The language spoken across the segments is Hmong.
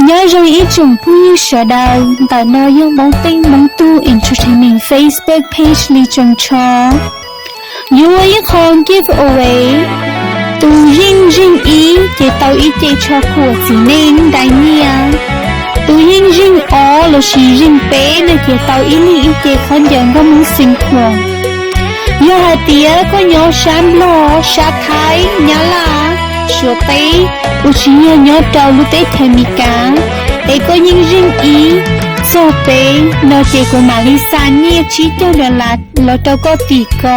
Nyob zoo ib tsoom phooj ywg sawv daws, ntawm no yog Hmoob Teej Hmoob Tug Entertainment Facebook page li tsoos tsho. Yuav ua ib qho giveaway. Tus yeej zeeg ib ces tau ib ce tsho khuam txiv neej dai nyiaj. Tus yeej zeeg ob lossis zeeg peb no ces tau ib leeg ib ce khaub ncaws nkauj Hmoob xeem khuam. Yog hais tias koj nyob sab Nplog, sab Thaib, Nyab Laj, Suav teb, uas tsis yog nyob rau lub teb chaws Amelikas, es koj yeej zeeg ib txog peb no ces kuv mam li xa nyiaj tsib caug dollar los rau koj tim ko.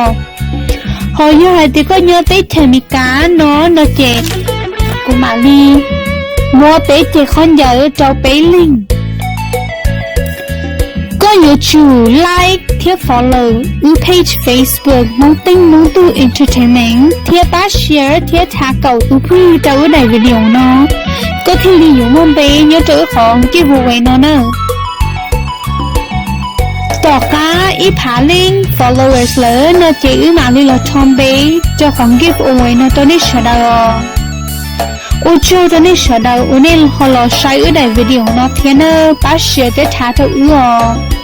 Ho yog hais tias koj nyob teb chaws Amelikas no no ces kuv mam li muab peb ce khaub ncaws rau peb leeg. Koj yuav tsum like thiab follow wb page Facebook Hmoob Teej Hmoob Tug Entertainment thiab pab share thiab tag kaum tus phooj ywg rau wb daim video no, koj thiaj li yuav muaj npe nyob rau wb qhov giveaway no na. Tom qab ib phav leej followers lawm no ces wb mam li los rho npe rau qhov giveaway no rau nej sawv daws os. Ua tsaug rau nej sawv daws uas nej ho los saib wb daim video no thiab na, pab share thiab tag rau wb os.